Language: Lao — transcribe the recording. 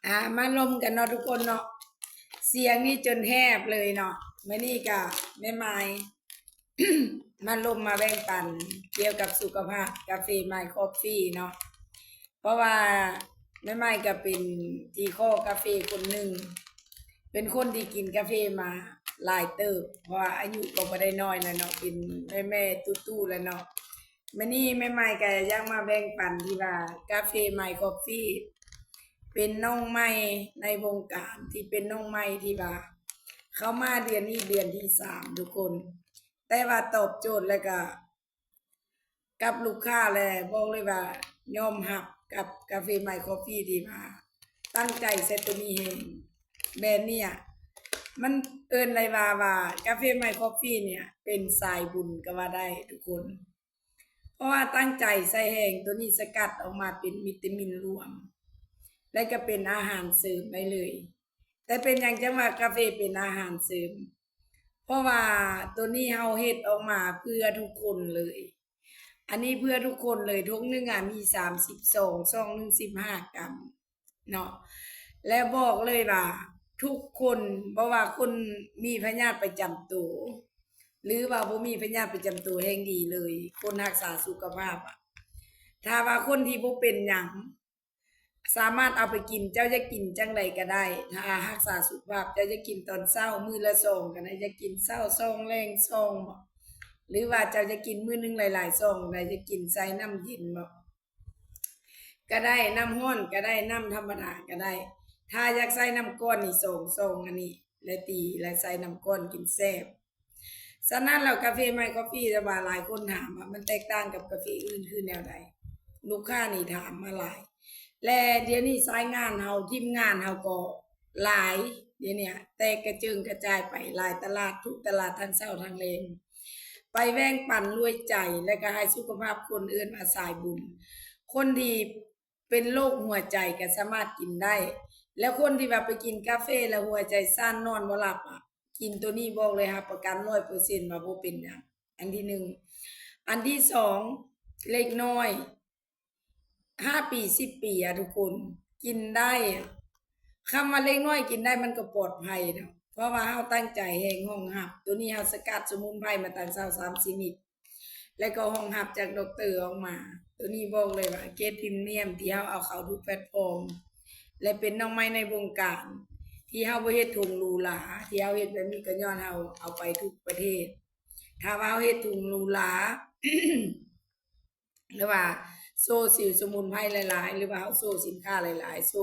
ອ່າ ມາລົມກັນເນາະທຸກຄົນເນາະ ສຽງນີ້ຈົນແຫບເລີຍເນາະ. ມື້ນີ້ກະແມ່ໝາຍ ມາລົມມາແບ່ງປັນກ່ຽວກັບສຸຂະພາບກາເຟ My Coffee ເນາະ ເພາະວ່າແມ່ໝາຍກະເປັນທີ່ຂໍກາເຟຄົນໜຶ່ງ ເປັນຄົນທີ່ກິນກາເຟມາຫຼາຍເຕີບ ເພາະວ່າອາຍຸກໍບໍ່ໄດ້ນ້ອຍແລ້ວເນາະ ເປັນແມ່ໆຕູ້ໆແລ້ວເນາະ. ມື້ນີ້ແມ່ໝາຍກະຢາກມາແບ່ງປັນທີ່ວ່າກາເຟ My Coffee ເປັນນ້ອງໃໝ່ໃນວົງການ ທີ່ເປັນນ້ອງໃໝ່ທີ່ວ່າເຂົ້າມາເດືອນນີ້ເດືອນທີສາມທຸກຄົນ ແຕ່ວ່າຕອບໂຈດແລ້ວກະກັບລູກຄ້າ ແລະ ບອກເລີຍວ່າຍອມຮັບກັບກາເຟ My Coffee ທີ່ວ່າຕັ້ງໃຈໃສ່ໂຕນີ້ແຮງ. ແບບນີ້ອະ ມັນເອີ້ນໄດ້ວ່າ ວ່າກາເຟ My Coffee ເນີ້ຍເປັນສາຍບຸນກໍວ່າໄດ້ທຸກຄົນ ເພາະວ່າຕັ້ງໃຈໃສ່ແຮງ ໂຕນີ້ສະກັດອອກມາເປັນວິຕາມິນລວມ ແລະ ກໍເປັນອາຫານເສີມໄດ້ເລີຍ. ແຕ່ເປັນຫຍັງຈັ່ງວ່າກາເຟເປັນອາຫານເສີມ? ເພາະວ່າໂຕນີ້ເຮົາເຮັດອອກມາເພື່ອທຸກຄົນເລີຍ. ອັນນີ້ເພື່ອທຸກຄົນເລີຍ ຖົງໜຶ່ງອະມີສາມສິບຊອງ ຊອງໜຶ່ງສິບຫ້າກຣາມເນາະ ແລະ ບອກເລີຍວ່າທຸກຄົນ ບໍ່ວ່າຄົນມີພະຍາດປະຈຳໂຕ ຫຼືວ່າບໍ່ມີພະຍາດປະຈຳໂຕແຮ່ງດີເລີຍ ຄົນຮັກສາສຸຂະພາບອະ ຖ້າວ່າຄົນທີ່ບໍ່ເປັນຫຍັງ ສາມາດເອົາໄປກິນ ເຈົ້າຢາກກິນຈັ່ງໃດກໍໄດ້ ຖ້າຮັກສາສຸຂະພາບ ເຈົ້າຢາກກິນຕອນເຊົ້າມື້ລະຊອງກໍໄດ້ ຢາກກິນເຊົ້າຊອງ ແລງຊອງບໍ ຫຼືວ່າເຈົ້າຢາກກິນມື້ໜຶ່ງຫຼາຍໆຊອງກໍໄດ້ ຢາກກິນໃສ່ນ້ຳເຢັນບໍ ກໍໄດ້ ນ້ຳຮ້ອນກໍໄດ້ ນ້ຳທຳມະດາກໍໄດ້ ຖ້າຢາກໃສ່ນ້ຳກ້ອນນີ້ ສອງຊອງອັນນີ້ ແລະ ຕີ ແລະ ໃສ່ນ້ຳກ້ອນກິນແຊບ. ສະນັ້ນແລ້ວ ກາເຟ My Coffee ແຕ່ວ່າຫຼາຍຄົນຖາມວ່າມັນແຕກຕ່າງກັບກາເຟອື່ນຄືແນວໃດ? ລູກຄ້ານີ້ຖາມມາຫຼາຍ ແລະ ດຽວນີ້ສາຍງານເຮົາ ທີມງານເຮົາກໍຫຼາຍ ດຽວນີ້ແຕກກະເຈິງກະຈາຍໄປຫຼາຍຕະຫຼາດ ທຸກຕະຫຼາດ ທັງເຊົ້າທັງແລງ ໄປແບ່ງປັນດ້ວຍໃຈ ແລະ ກໍໃຫ້ສຸຂະພາບຄົນ ເອີ້ນວ່າສາຍບຸນ ຄົນທີ່ ເປັນໂລກຫົວໃຈກໍສາມາດກິນໄດ້ ແລ້ວຄົນທີ່ວ່າໄປກິນກາເຟແລ້ວຫົວໃຈສັ່ນນອນບໍ່ຫຼັບອະ ກິນໂຕນີ້ບອກເລີຍຮັບປະກັນຮ້ອຍເປີເຊັນວ່າບໍ່ເປັນຫຍັງ ອັນທີໜຶ່ງ. ອັນທີສອງ ເດັກນ້ອຍຫ້າປີ ສິບປີອະທຸກຄົນ ກິນໄດ້ອະ ຄຳວ່າເດັກນ້ອຍກິນໄດ້ມັນກໍປອດໄພເນາະ ເພາະວ່າເຮົາຕັ້ງໃຈແຮງຮອງຮັບ ໂຕນີ້ເຮົາສະກັດສະໝຸນໄພມາຕັ້ງຊາວສາມຊະນິດ ແລະ ກໍຮອງຮັບຈາກດັອກເຕີອອກມາ ໂຕນີ້ບອກເລີຍວ່າເກຣດພຣີມຽມ ທີ່ເຮົາເອົາເຂົ້າທຸກແພລດຟອມ ແລະ ເປັນນ້ອງໃໝ່ໃນວົງການ ທີ່ເຮົາບໍ່ເຮັດຖົງຫຼູຫຼາ ທີ່ເຮົາເຮັດແບບນີ້ກໍຍ້ອນເຮົາເອົາໄປທຸກປະເທດ ຖ້າວ່າເຮົາເຮັດຖົງຫຼູຫຼາ ຫຼືວ່າໂຊຊິວສະໝຸນໄພຫຼາຍໆ ຫຼືວ່າເຮົາໂຊສິນຄ້າຫຼາຍໆ ໂຊ